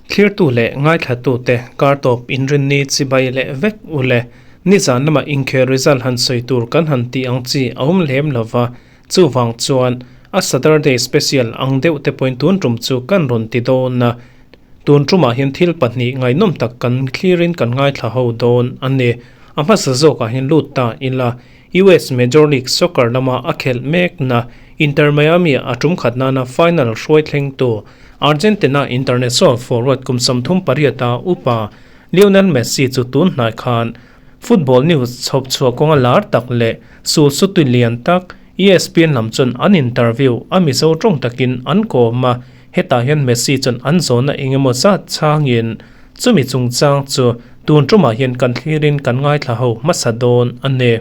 Thlirtu leh ngaithlatute kartawp inrinni chibai leh vek u le. Nizan lama inkhel result han sawi tur kan han tih ang chi a awm lem lo va, chuvang chuan a Saturday special ang deuh te pawhin tun tum chu kan rawn ti dawn a. Tun tumah hian thil pahnih ngaihnawm tak kan thlirin kan ngaithla ho dawn a ni. A hmasa zawkah hian lut ta ila US Major League Soccer lama a khelh mekna Inter Miami a tum khat nana final hruai thlengtu Argentina international forward kum 38 a upa Lionel Messi chu tun hnai khan football news chhawp chhuah kawnga lar tak leh sul sutui lian tak ESPN lam chuan an interview a Mizo tawng takin an kawm a, hetah hian Messi chuan an zawhna engemaw zat changin chumi chungchang chu Tun tumah hian kan thlirin kan ngaithla ho hmasa dawn a ni.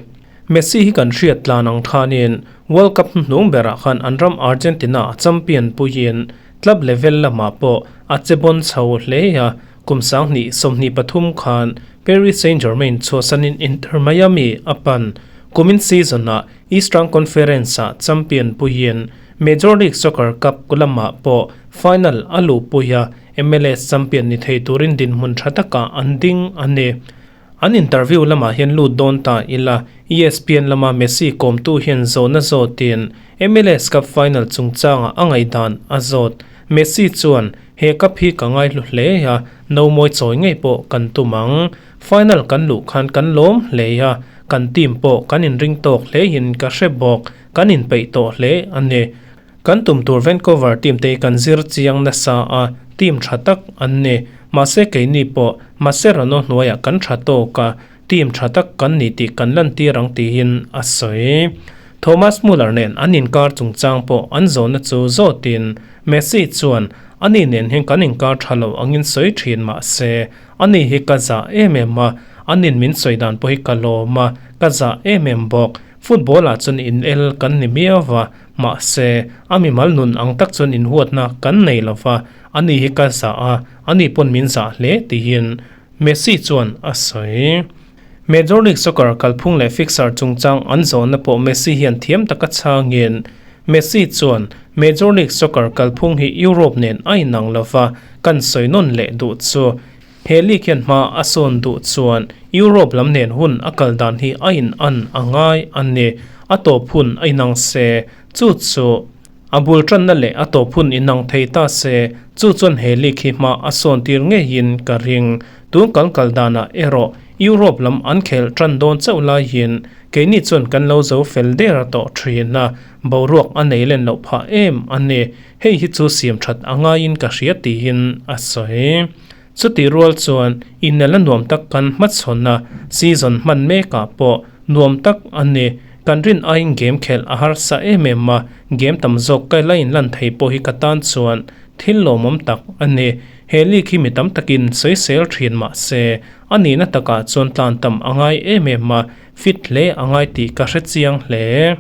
Messi hi kan hriat tlan ang khanin World Cup hnuhnung berah khan an ram Argentina a champion puiin club level lamah pawh a che bawn chho hle a, kum 2023 khan Paris Saint-Germain chhuahsanin Inter Miami a pan. Kumin season-ah Eastern Conference-ah champion puiin Major League Soccer Cup lamah pawh final a luhpui a, MLS champion ni thei turin dinhmun tha takah an ding a ni. An interview lamah hian lut dawn ta ila, ESPN lama Messi kawmtu hian zawhna zawtin MLS Cup final chungchangah a ngaihdan a zawt. Messi chuan, He cup hi ka ngaihlu hle a, no mawi chawi ngei pawh kan tum ang. Final kan luh khan kan lawm hle a, kan team pawh kan inring tawk hlein ka hre bawk, kan inpeih tawh hle a ni. Kan tum tur Vancouver team te hi kan zir chiang nasa a, team tha tak an ni. Mahse keini pawh Mascherano hnuaiah kan tha tawk a, team tha tak kan ni tih kan lantir ang tiin a sawi. Thomas Muller nen an inkar chungchang pawh an zawhna chu zawtin Messi chuan, Ani nen hian kan inkar tha lo angin sawi thin mahse, ani hi ka zah em em a, anin min sawi dan pawh hi ka lawm a, ka zah em em bawk. Football ah chuan in el kan ni miau va, mahse, a mimal nun ang tak chuan inhuatna kan nei lo va, ani hi ka zah a, ani pawn min zah hle tiin Messi chuan a sawi. Major League Soccer kalphung leh fixer chungchang an zawhna pawh Messi hian thiam taka chhangin Messi chuan Major League Soccer kalphung hi Europe nen a inang lo va, kan sawi nawn leh duh chu. He league hian hma a sawn duh chuan Europe lam nen hun a kal dan hi a in an a ngai a ni. A tawp hun a inang se, chu chu a bul tanna leh a tawp hun inang thei ta se, chu chuan he league hi hma a sawn tir ngeiin ka ring. Tun kal kal danah erawh Europe lam an khelh tan dawn chauh laiin keini chuan kan lo zo fel der tawh thin a, boruak a nei len loh phah em a ni. Hei hi chu siam that a ngaiin ka hria tiin a sawi. Chutih rual chuan inel a nuam tak kan hmachhawn a, season hman mekah pawh nuam tak a ni. Kan rin aiin game khelh a harsa em em a, game tam zawk ka la inlan thei pawh hi ka tan chuan thil lawmawm tak a ni. He league hi mi tam takin sawisel thin mah se, a nihna takah chuan tlan tam a ngai em em a, fit hle a ngai tih ka hre chiang hle.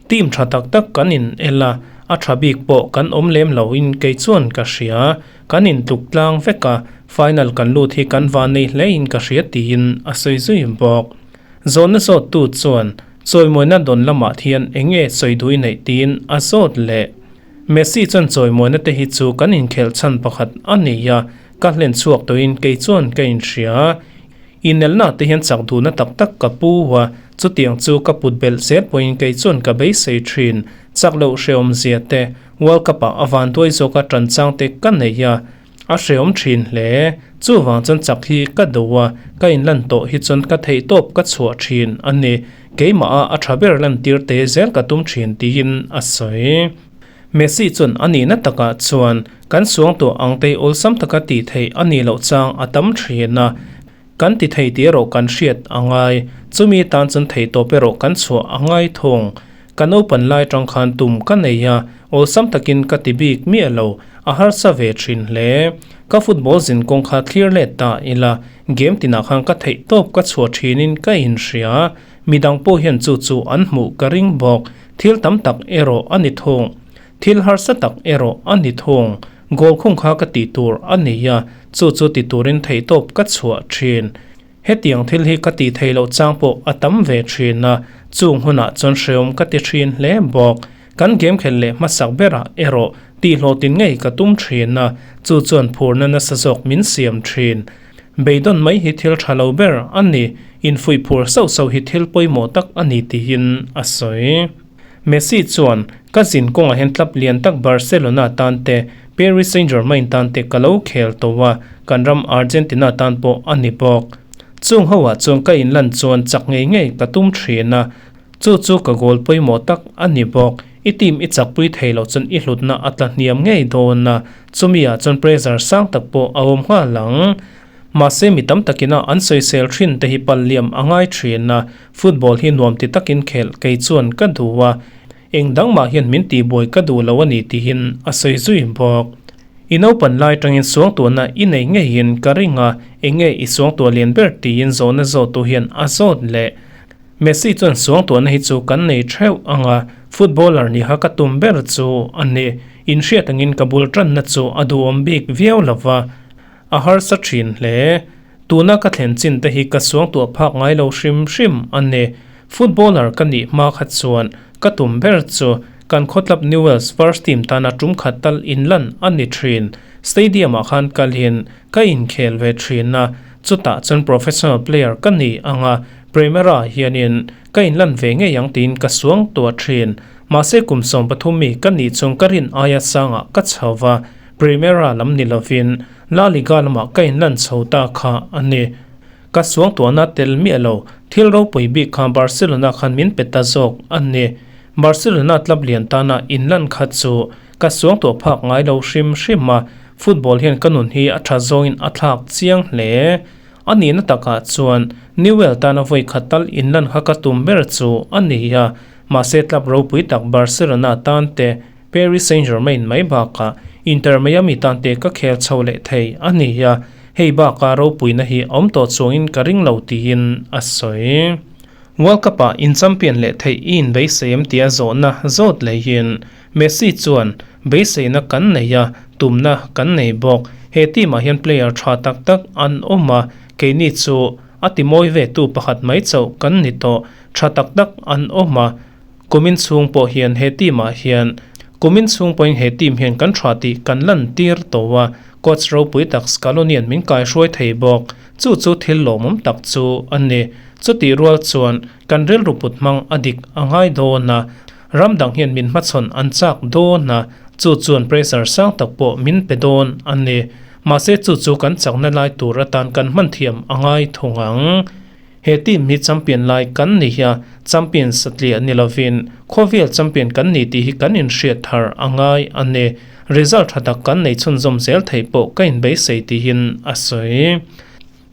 Team tha tak tak kan in el a, a tha bik pawh kan awm lem lo in kei chuan ka hria. Kan in tluk tlang vek a, final kan lut hi kan van nei hle in ka hria tiin a sawi zui bawk. Zawhna zawt tu chuan chawimawina dawn lamah thian eng nge sawi duh i neih tiin a zawt leh. Messi chuan chawimawina te hi chu kan inkhelh chhan pakhat a ni a, ka hlen chhuak tawhin kei chuan ka inhria. Inelna te hian chak duhna tak tak ka pu a, chutiang chu ka put belh zel pawhin kei chuan ka beisei thin. Chak loh hrehawm zia te, World Cup ah a vanduai zawka tan chang te ka nei a, a hrehawm thin hle. Chuvang chuan chak hi ka duh a, ka inlan tawh hi chuan ka theihtawp ka chhuah thin a ni. Keimah a a tha ber lantir te zel ka tum thin tiin a sawi. Messi chuan a nihna takah chuan kan suangtuah ang te awlsam taka tih theih a nih loh chang a tam thin a, kan ti thei tih erawh kan hriat a ngai, chumi tan chuan theihtawp erawh kan chhuah a ngai thung. Ka naupan lai tang khan tum ka nei a, awlsam takin ka ti bik miah lo, a harsa ve thin hle. Ka football zin kawng kha thlir let ta ila, game tinah khan ka theihtawp ka chhuah thinin ka inhria. Midang pawh hian chu chu an hmuh ka ring bawk. Thil tam tak erawh a ni thung. Thil harsa tak erawh a ni thung. Goal khung kha ka tih tur a nei a, chu chu ti turin theihtawp ka chhuah thin. Hetiang thil hi ka tih theih loh chang pawh a tam ve thin a, chung hunah chuan hreawm ka ti thin hle bawk. Kan game khelh leh hmasak berah erawh tihhlawhtlin ngei ka tum thin a, chu chuan phurna nasa zawk min siam thin. Beidawn mai hi thil tha lo ber a ni, infuih phur sauh sauh hi thil pawimawh tak a ni tiin a sawi. Messi chuan, Ka zin kawngah hian club lian tak Barcelona tan te, Paris Saint-Germain tan te ka lo khel tawh a, kan ram Argentina tan pawh a ni bawk. Chung hoah chuan ka inlan chuan chak ngei ngei ka tum thin a, chu chu ka goal pawimawh tak a ni bawk. I team i chakpui thei loh chuan i hlutna a tla hniam ngei dawn a, chumi ah chuan pressure sang tak pawh a awm nghal ang. Mahse mi tam takin a an sawisel thin te hi pal liam a ngai thin a, football hi nuam ti takin khelh kei chuan ka duh a, eng dang mah hian min tihbuai ka duh lo a ni tihin a sawi zui bawk. I naupan lai atangin suangtuahna i nei ngeiin ka ring a, enge i suangtuah lian ber tiin zawhna zawhtu hian a zawt leh. Messi chuan suangtuahna hi chu kan nei theuh ang a, footballer niha ka tum ber chu a ni. Inhriat angin ka bul tanna chu a duhawm bik viau lo va, a harsa thin hle. Tuna ka thlen chin te hi ka suangtuah phak ngai lo hrim hrim a ni. Footballer ka nih hma kha chuan ka tum ber chu kan khawtlap Newell's first team tana tum khat tal inlan a ni thin. Stadium ah khan kalin ka inkhel ve thin a, chutah chuan professional player ka ni ang a, Primera hianin ka inlan ve ngei ang tiin ka suangtuah thin. Mahse kum 13 mi ka nih chung ka rin aia sangah ka chho va, Primera lam ni lovin La Liga lamah ka inlan chho ta kha a ni. Ka suangtuahna tel miah lo, thil ropui bik kha Barcelona khan min pe ta zawk a ni. Barcelona club lian tana inlan kha chu ka suangtuah phak ngai lo hrim hrim a, football hian ka nun hi a tha zawngin a thlak chiang hle. A nihna takah chuan Newell tana vawi khat tal inlan kha ka tum ber chu a ni a, mahse club ropui tak Barcelona tan te Paris Saint-Germain mai bakah Inter Miami tan te ka khel chho leh thei a ni a, hei bakah ropuina hi a awm tawh chuangin ka ring lo tiin a sawi. World Cup-ah in champion leh theih i inbeisei em tia zawhna zawt leihin Messi chuan, Beiseina kan nei a, tumna kan nei bawk. He team-ah hian player tha tak tak an awm a, keini chu a timawi ve tu pakhat mai chauh kan ni tawh. Tha tak tak an awm a, Kumin chhung pawh hian he team ah hian Kumin chhung pawhin he team hian kan tha tih kan lan tir tawh a, coach ropui tak Scaloni-a'n min kaihruai thei bawk. Chu chu thil lawmawm tak chu a ni. Chutih rual chuan kan rilru put hmang a dik a ngai dawn a, ram dang hian min hmachhawn an chak dawn a, chu chuan pressure sang tak pawh min pe dawn a ni. Mahse chu chu kan chakna lai tur atan kan hman thiam a ngai thung ang. He team hi champion lai kan ni hi a, champion satliah ni lovin khawvel champion kan ni tih hi kan inhriat thar a ngai a ni. Result tha tak kan nei chhunzawm zel theih pawh ka inbeisei tihin a sawi.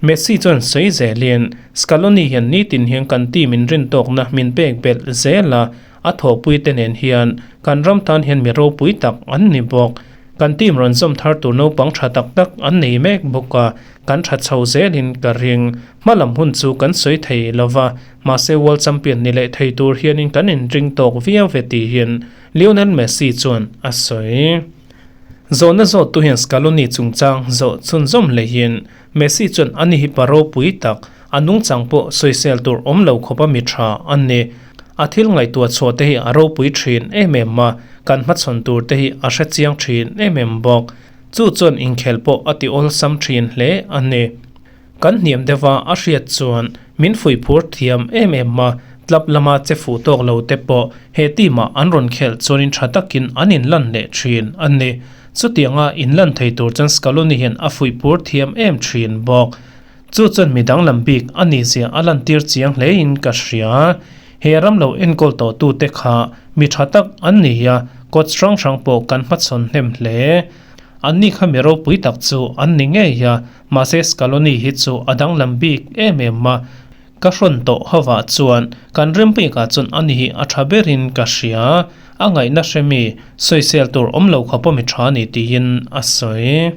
Messi chuan sawi zelin, Scaloni hian nitin hian kan team in rintawkna min pek belh zel a, A thawhpuite nen hian kan ram tan hian mi ropui tak an ni bawk. Kan team rawn zawm thar tur naupang tha tak tak an nei mek bawk a, kan tha chho zelin ka ring. Hma lam hun chu kan sawi thei lo va, mahse World Champion ni leh thei tur hianin kan inring tawk viau ve tihin Lionel Messi chuan a sawi. Zawhna zawttu hian Scaloni chungchang zawh chhunzawm hleihin Messi chuan ani hi pa ropui tak, A nungchang pawh sawisel tur awm lo khawpa mi tha an ni. A thil ngaihtuah chhuah te hi a ropui thin em em a, kan hmachhawn tur te hi a hre chiang thin em em bawk. Chu chuan inkhel pawh a ti awlsam thin hle a ni. Kan hniam deuha a hriat chuan min fuihphur thiam em em a, club lama che fuh tawk lo te pawh he team ah an rawn khelh chuanin tha takin an inlan leh thin a ni. Chutianga inlan thei tur chuan Scaloni hian a fuihphur thiam em thin bawk. Chu chuan mi danglam bik a nih zia a lantir chiang hlein ka hria. He ram lo enkawl tawhtute kha mi tha tak an ni a, coach hrang hrang pawh kan hmachhawn hnem hle. Anni kha mi ropui tak chu an ni ngei a, mahse Scaloni hi chu a danglam bik em em a. Ka hrawn tawh hovah chuan kan rembikah chuan ani hi a tha berin ka hria. A ngaihna hremi sawisel tur awm lo kha pawh mi tha ni tiin a sawi.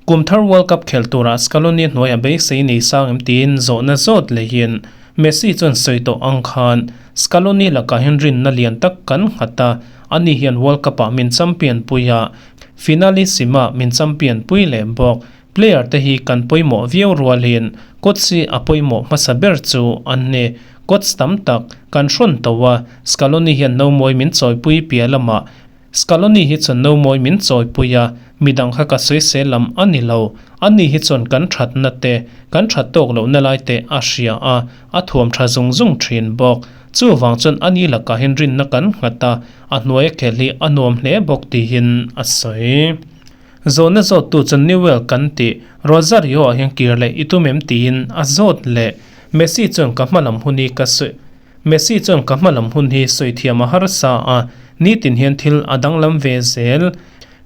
Kum thar World Cup khelh turah Scaloni hnuaia beisei nei sang em tiin zawhna zawt lehin Messi chuan sawi tawh ang khan Scaloni lakah hian rinna lian tak kan nghat a, ani hian World Cup-ah min champion pui a, Finalissima min champion pui leh bawk. Player te hi kan pawimawh viau rualin coach hi a pawimawh hmasa ber chu an ni. Coach tam tak kan hrawn tawh a, Scaloni hian nomawi min chawipui piah lamah Scaloni hi chuan nomawi min chawipui a, midang kha ka sawisel lam a ni lo. Ani hi chuan kan thatna te, kan that tawk lohna lai te a hria a, a thuam tha zung zung thin bawk. Chuvang chuan ani lakah hian rinna kan nghat a, a hnuaia khel hi a nuam hle bawk tiin a sawi. Zawhna zawttu chuan Newell kan tih Rosario ah hian kir leh i tum em tiin a zawt leh. Messi chuan ka hma lam hun hi ka sawi Messi chuan ka hma lam hun hi sawi thiam a harsa a, nitin hian thil a danglam ve zel.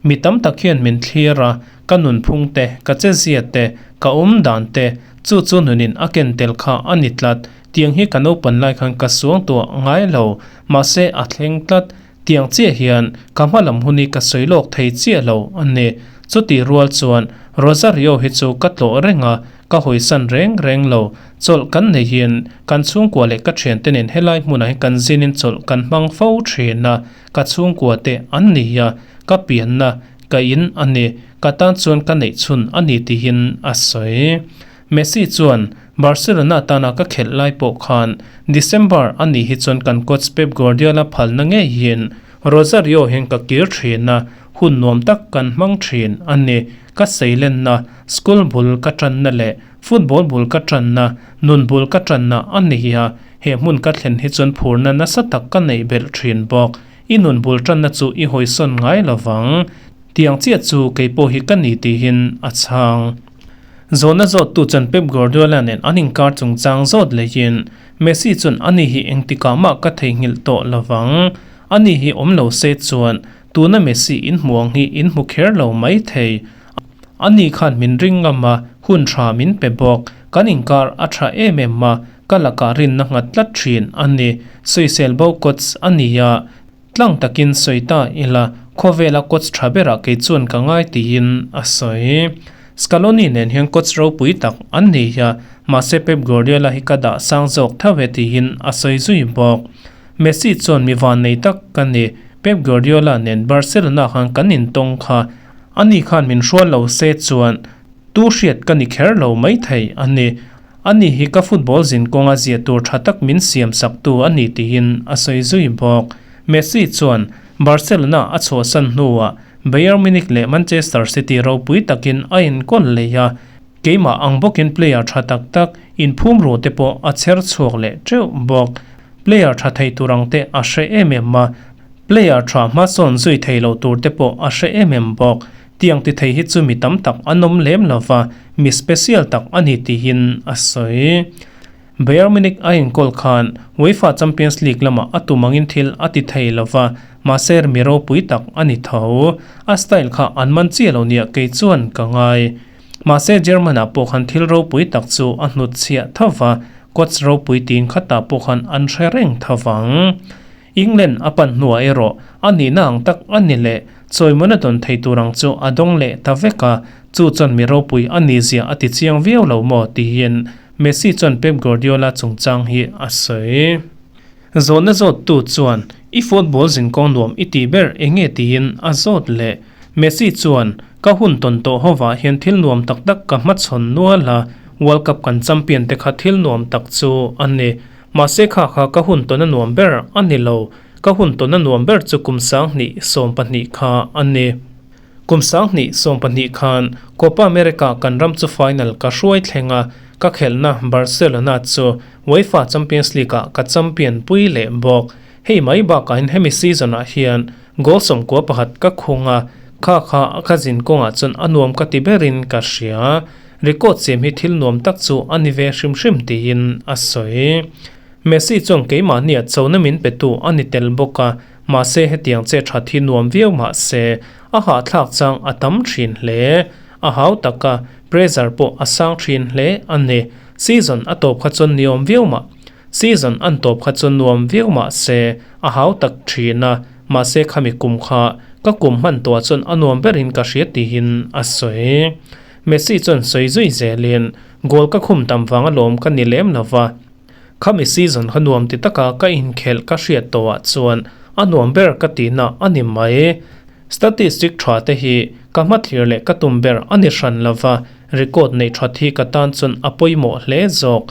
Mi tam tak hian min thlir a, ka nunphung te, ka chezia te, ka awm dan te, chu chu nunin a ken tel kha a ni tlat. Tiang hi ka naupan lai khan ka suang tuah ngai lo, mahse a thleng tlat. Tiang chiah hian ka hma lam hun hi ka sawi lawk thei chiah lo a ni. Chutih rual chuan Rosario hi chu ka tlawh reng a, ka hawisan reng reng lo. Chawlh kan neihin kan chhungkua leh ka thiante nen helai hmunah hian kan zinin chawlh kan hmang fo thin a, ka chhungkua te an ni a, ka pianna ka in a ni, ka tan chuan ka neih chhun a ni tihin a sawi. Messi chuan Barcelona tana ka khelh lai pawh khan December a nih hi chuan kan coach Pep Guardiola phalna ngeiin Rosario hian ka kir thin a, hun nuam tak kan hmang thin a ni. Ka seilenna, school bul ka tanna leh football bul ka tanna, nun bul ka tanna a ni a, he hmun ka thlen hi chuan phurna nasa tak ka neih belh thin bawk. I nun bul tanna chu i hawisawn ngai lovang. Tiang chiah chu kei pawh hi ka ni tihin a chhang. Zawhna zawttu chuan Pep Guardiola nen an inkar chungchang zawt leiin Messi chuan ani hi engtikah mah ka theihnghilh tawh lovang. Ani hi awm lo se chuan tuna Messi inhmu ang hi inhmu kher lo mai thei. Ani khan min ring ngam a, hun tha min pe bawk. Kan inkar a tha em em a, ka lakah rinna nghat tlat thin a ni. Sawisel bo coach a ni a. Tlang takin sawi ta ila, khawvela coach tha berah kei chuan ka ngai tiin a sawi. Scaloni nen hian coach ropui tak an ni a, mahse Pep Guardiola hi ka dah sang zawk tho e tiin a sawi zui bawk. Messi chuan mi vannei tak ka ni, Pep Guardiola nen Barcelona khan kan intawng kha, ani khan min hrual lo se chuan tu hriat ka ni kher lo maithei a ni. Ani hi ka football zin kawnga zia tur tha tak min siam sak tu a ni tiin a sawi zui bawk. Messi chuan Barcelona a chhuahsan hnuah Bayern Munich leh Manchester City ropui takin a inkawl leh a, keimah ang bawkin player tha tak tak inphum ru te pawh a chher chhuak leh teuh bawk. Player tha thei tur ang te a hre em em a, player tha hmasawn zui thei lo tur te pawh a hre em em bawk. Tiang ti thei hi chu mi tam tak an awm lem lo va, mi special tak a ni tiin a sawi. Bayern Munich a inkawl khan UEFA Champions League lamah a tum angin thil a ti thei lo va, mahse mi ropui tak a ni tho. A style kha an man chiah lo nia kei chuan ka ngai. Mahse German-ah pawh khan thil ropui tak chu a hnutchhiah tho va, coach ropui tiin khatah pawh khan an hre reng tho vang. England a pan hnuah erawh a nihna ang tak a ni leh chawimawna dawn thei tur ang chu a dawng leh ta vek a, chu chuan mi ropui a nihzia a ti chiang viau lo maw tiin Messi chuan Pep Guardiola chungchang hi a sawi. Zawhna zawttu chuan I football zinkawng nuam i tih ber eng nge tiin a zawt leh. Messi chuan Ka hun tawn tawh hovah hian thil nuam tak tak ka hmachhawn nual a, World Cup kan champion te kha thil nuam tak chu a ni. Mahse kha kha ka hun tawn a nuam ber a ni lo. Ka hun tawn a nuam ber chu kum 2012 kha a ni. Kum 2012 khan Copa America kan ram chu final ka hruai thleng a, ka khelhna Barcelona chu UEFA Champions League ah ka champion pui leh bawk. Hei mai bakah hian hemi season ah hian goal 11 ka khung a, kha kha ka zin kawngah chuan a nuam ka ti berin ka hria. Record siam hi thil nuam tak chu a ni ve hrim hrim tiin a sawi. Messi chuan keimahnia chona min petu a ni tel bawk a, mahse hetiang che that hi nuam viau mahse a hahthlak chang a tam thin hle. A hau tak a, pressure pawh a sang thin hle a ni. Season a tawp kha chuan ni awm viau mah Season an tawp kha chu nuam viau mahse a hau tak thin a, mahse khami kum kha ka kum hman tuah chuan a nuam berin ka hria tiin a sawi. Messi chuan sawi zui zelin, Goal ka khum tam vang alawm ka ni lem lo va. Khami season kha nuam ti taka ka inkhelh ka hriat tawhah chuan a nuam ber ka tihna a ni mai. Statistic tha te hi ka hmathlir leh ka tum ber a ni hran lo va, record neih that hi ka tan chuan a pawimawh hle zawk.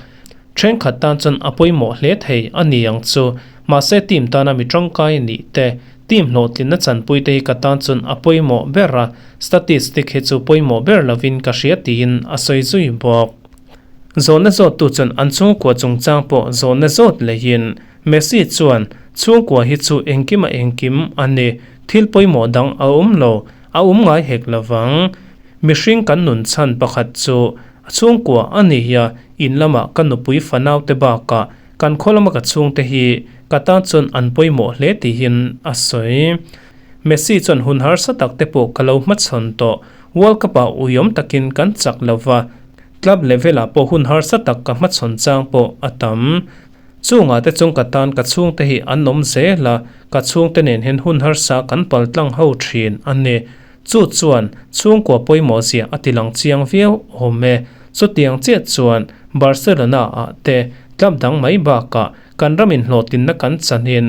Thenkhat tan chuan a pawimawh hle thei a ni ang chu. Mahse team tana mi tangkai nih te, team hlawhtlinna chanpui te hi ka tan chuan a pawimawh ber a, statistic hi chu pawimawh ber lovin ka hria tiin a sawi zui bawk. Zawhna zawttu chuan an chhungkua chungchang pawh zawhna zawt leiin Messi chuan, Chhungkua hi chu engkim a engkim a ni, thil pawimawh dang a awm lo, a awm ngai hek lovang. Mihring kan nun chhan pakhat chu chhungkua a ni a, in lama ka nupui fanaute bakah kan khaw lama ka chhungte hi ka tan chuan an pawimawh hle tihin a sawi. Messi chuan hun harsa tak te pawh ka lo hmachhawn tawh, World Cup-ah uiawm takin kan chak lova, club level-ah pawh hun harsa tak ka hmachhawn chang pawh a tam. Chungah te chung ka tan ka chhungte hi an awm zel a, ka chhungte nen hian hun harsa kan pal tlang ho thin a ni. Chu chuan chhungkua pawimawh zia a ti lang chiang viau awm e. Chutiang chiah chuan Barcelona ah te club dang mai bakah kan ram inhlawhtlinna kan chanin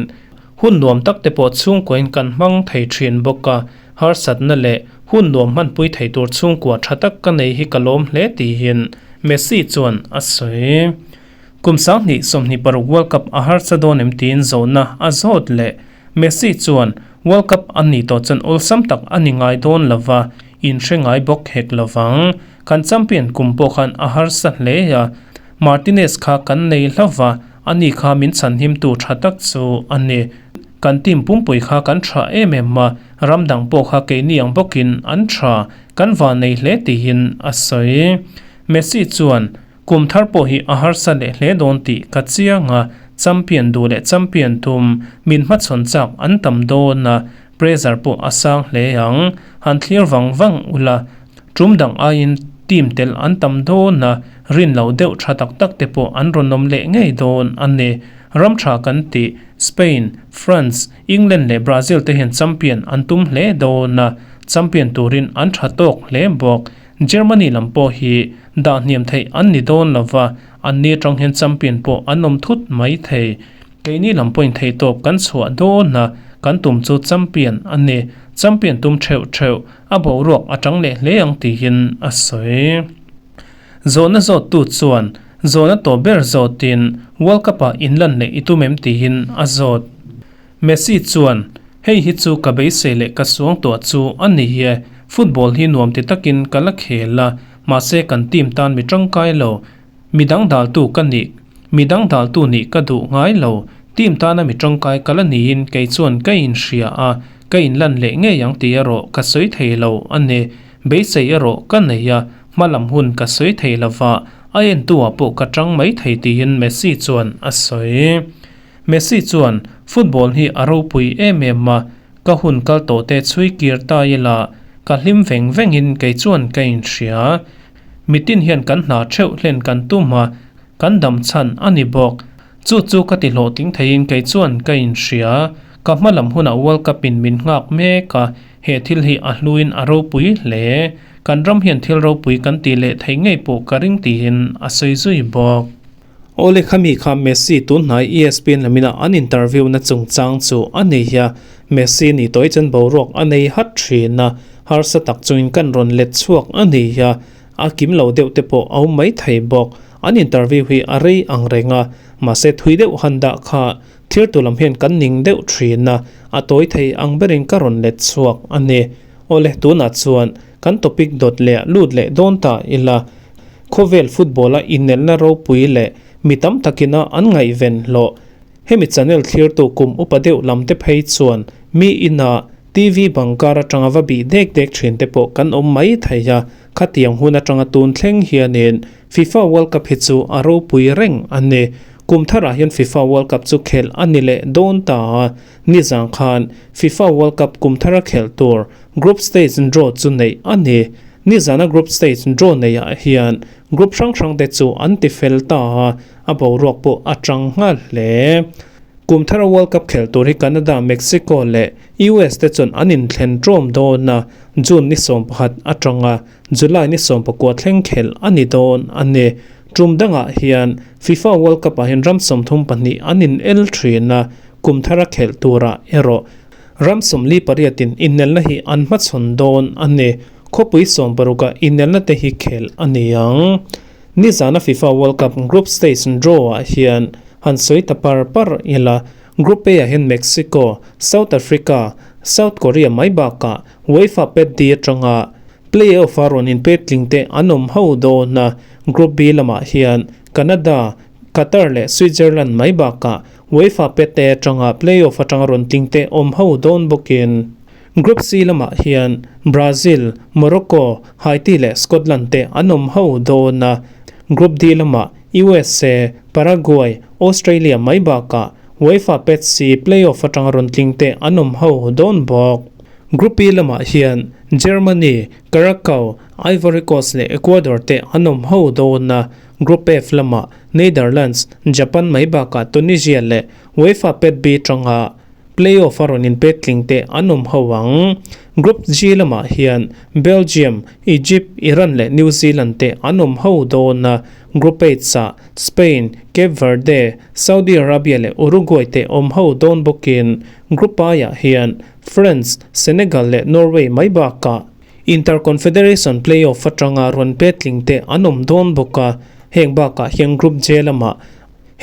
hun nuam tak te pawh chhungkuain kan hmang thei thin bawk a, harsatna leh hun nuam hmanpui thei tur chhungkua tha tak ka nei hi ka lawm hle tihin Messi chuan a sawi. Kum 2026 World Cup a harsa dawn em tiin zawhna a zawt leh. Messi chuan World Cup a nih tawh chuan awlsam tak a ni ngai dawn lo va, inhre ngai bawk hek lo vang. Kan champion kum pawh khan a harsa hle a, Martinez kha kan nei hlo va, ani kha min chhanhimtu tha tak chu a ni. Kan team pumpui kha kan tha em em a, ram dang pawh kha keini ang bawkin an tha, kan vannei hle tiin a sawi. Messi chuan Kum thar pawh hi a harsa leh hle dawn tih ka chiang a, champion duh leh champion tum min hmachhawn chak an tam dawn a, pressure pawh a sang hle ang. Han thlir vang vang ula, tum dang aiin team tel an tam dawn a, rin loh deuh tha tak tak te pawh an rawn awm leh ngei dawn a ni. Ram tha kan tih Spain, France, England leh Brazil te hian champion an tum hle dawn a, champion turin an tha tawk hle bawk. Germany lam pawh hi dah hniam theih an ni dawn lo va, anni atang hian champion pawh an awm thut mai thei. Keini lam pawhin theihtawp kan chhuah dawn a, kan tum chu champion a ni. Champion tum theuh theuh, a boruak a tang leh hle ang tiin a sawi. Zawhna zawttu chuan zawhna tawp ber zawtin World Cup-ah inlan leh i tum em tiin a zawt. Messi chuan, Hei hi chu ka beisei leh ka suang tuah chu a ni e, football hi nuam ti takin ka la khel a, mahse kan team tan mi tangkai lo, mi dang daltu ka nih, mi dang daltu nih ka duh ngai lo, team tana mi tangkai ka la niin kei chuan ka inhria a, ka inlan leh ngei ang tih erawh ka sawi thei lo a ni, beisei erawh ka nei a, hmalam hun ka sawi thei lova, a entu ah pawh ka tang mai thei tiin Messi chuan a sawi. Messi chuan, Football hi a ropui em em a, ka hun kal tawh te chhui kir ta ila, ka hlim veng vengin kei chuan ka inhria. Mitin hian kan hna theuh hlen kan tum a, kan dam chhan a ni bawk. Chu chu ka ti hlawhtling theiin kei chuan ka inhria. Ka hma lam hunah World Cup in min nghak mek a, he thil hi a hluin a ropui hle. Kan ram hian thil ropui kan tih leh theih ngei pawh ka ring tiin a sawi zui bawk. Awle khami kha Messi tun hnai ESPN lamina an interview na chungchang chu a nei a, Messi ni tawih chuan boruak a nei hat thin a, harsa tak chungin kan rawn let chhuak a ni a, a kim lo deuh te pawh a awm mai thei bawk. An interview hi a rei ang reng a, mahse thui deuh han dah kha thirtu lam hian kan ning deuh thin a, a tawi thei ang berin ka rawn let chhuak a ni. Awle tunah chuan kan topic dawt leh lut leh dawn ta ila. Khawvel football-a inelna ropui leh mi tam takina an ngaihven hlawh. Hemi channel thlirtu kum upa deuh lam te phei chuan mi ina TV bang kar atanga va bih dek dek thin te pawh kan awm mai thei a, khatiang hun atanga tun thleng hianin FIFA World Cup hi chu a ropui reng a ni. Kum tharah hian FIFA World Cup chu khelh a ni leh dawn ta a, nizang khan FIFA World Cup kum thara khelh tur Group stage draw chu neih a ni. Nizana group stage draw neihah hian group hrang hrang te chu an ti fel ta a, a boruak pawh a tang nghal hle. Kum thara World Cup khelh tur hi Canada, Mexico leh US te chuan an inthlen ṭawm dawn a, June ni 11 atanga July ni 19 thleng khelh a ni dawn a ni. Tum dangah hian FIFA World Cup ah hian ram 32 an in el thin a, kum thara khelh turah erawh Ram 48 in inelna hi an hmachhawn dawn a ni. Khawpui 60 ah inelna te hi khelh a ni ang. Nizana FIFA World Cup group stage draw ah hian han sawi ta par par ila, Group A ah hian Mexico, South Africa, South Korea mai bakah UEFA Pet D atanga play-off a rawn inpet tling te an awm ho dawn a, Group B lamah hian Canada, Qatar leh Switzerland mai bakah UEFA Pet A atanga play-off atanga rawn tling te awm ho dawn bawkin Group C lamah hian Brazil, Morocco, Haiti leh Scotland te an awm ho dawn a, Group D lamah USA, Paraguay, Australia mai bakah UEFA Pet C play-off atanga rawn tling te an awm ho dawn bawk. Group E lamah hian Germany, Curacao, Ivory Coast leh Ecuador te an awm ho dawn a, Group F lamah Netherlands, Japan mai bakah Tunisia leh UEFA Pet B atanga Play-off a rawn inpet tling te an awm ho ang. Group G lamah hian Belgium, Egypt, Iran leh New Zealand te an awm ho dawn a, Group H-ah Spain, Cape Verde, Saudi Arabia leh Uruguay te awm ho dawn bawkin Group I-ah hian France, Senegal leh Norway mai bakah Inter-Confederation Play-off atanga rawn pet tling te an awm dawn bawk a, heng bakah hian Group J lamah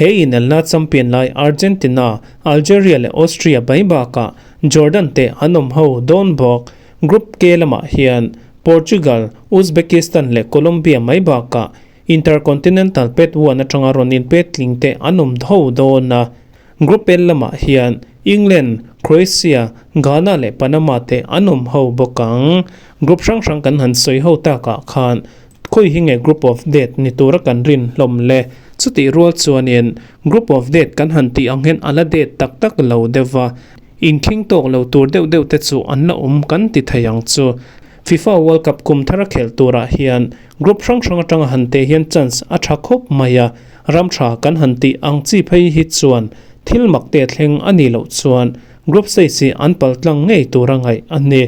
He inelna champion lai Argentina, Algeria leh Austria mai bakah Jordan te an awm ho dawn bawk. Group K lamah hian Portugal, Uzbekistan leh Colombia mai bakah Intercontinental Pet One atanga rawn inpet tling te an awm ho dawn a. Group L lamah hian England, Croatia, Ghana leh Panama te an awm ho bawk ang. Group hrang hrang kan han sawi ho takah khan Khawi hi nge Group of Death ni tura kan rin hlawm le? Chutih rual chuanin Group of Death kan han tih ang hian a la death tak tak lo deuh va, inkhing tawk lo tur deuh deuh te chu an la awm kan ti thei ang chu. FIFA World Cup kum thara khelh turah hian group hrang hrang atanga han teh hian chance a tha khawp mai a, ram tha kan han tih ang chi phei hi chuan thil mak te thleng a nih loh chuan group stage hi an paltlang ngei tura ngaih a ni.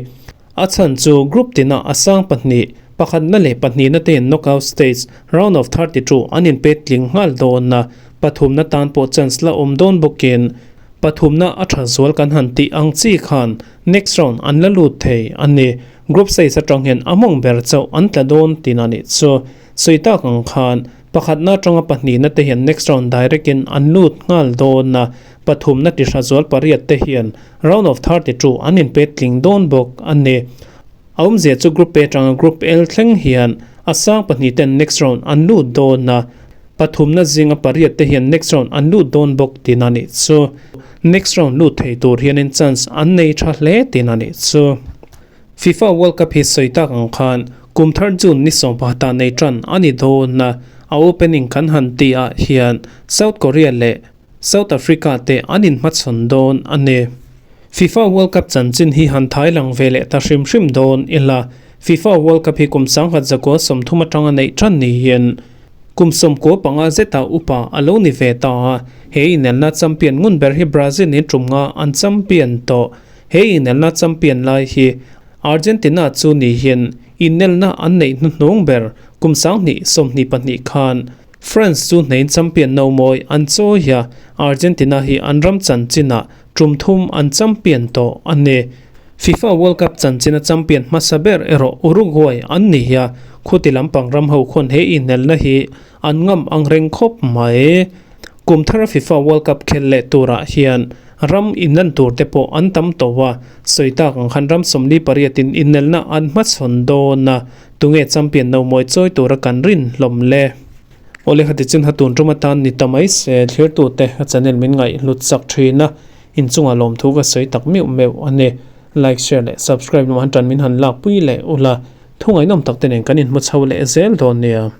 A chhan chu group tinah a sang pahnih, pakhatna leh pahnihna te in knockout stage, round of 32, an inpet tling nghal dawn a, pathumna tan pawh chance la awm dawn bawkin pathumna a tha zual kan han tih ang chi khan next round an la lut thei a ni. Group stage atang hian a mawng ber chauh an tla dawn tina nih chu sawi tak ang khan pakhatna atanga pahnihna te hian next round direct in an lut nghal dawn a, pathumna ti hra zual pariat te hian Round of 32 an inpet tling dawn bawk a ni. A awmzia chu Group A atanga Group L thleng hian a sang pahnih ten next round an lut dawn a, pathumna zinga pariat te hian next round an lut dawn bawk tihna nih chu. Next round lut thei tur hianin chance an nei tha hle tihna nih chu. FIFA World Cup hi sawi tak ang khan kum thar June ni sawmpahata nei tan a ni dawn a, a opening kan han tih ah hian South Korea leh South Africa te an inhmachhawn dawn a ni. FIFA World Cup chanchin hi han thai lang ve leh ta hrim hrim dawn ila, FIFA World Cup hi kum 1930 atanga neih tan niin kum 95 zeta upa a lo ni ve ta a, he inelna champion ngun ber hi Brazil in tum nga an champion tawh. He inelna champion lai hi Argentina chu niin inelna an neih hnuhnung ber kum 2022 khan France chu hneiin champion no mawi an chawi a, Argentina hi an ram chanchinah tum thum an champion tawh a ni. FIFA World Cup chanchina champion hmasa ber erawh Uruguay an ni a, khuti lampang ram ho khawn he inelna hi an ngam ang reng khawp mai. Kum thara FIFA World Cup khel leh turah hian ram inlan tur te pawh an tam tawh a, sawi tak ang khan ram 48 in inelna an hmachhawn dawn a, Tunge champion no mawi chawi tura kan rin hlawm le? Awle khati chin ha tun tum atan ni ta mai se thlirtute a channel min ngaih hlut chak thin a, inchungah lawmthu ka sawi tak meuh meuh a ni. Like, share leh subscribe lamah han tan min han lakpui leh ula, thu ngaihnawm tak te nen kan inhmu chho leh zel dawn nia.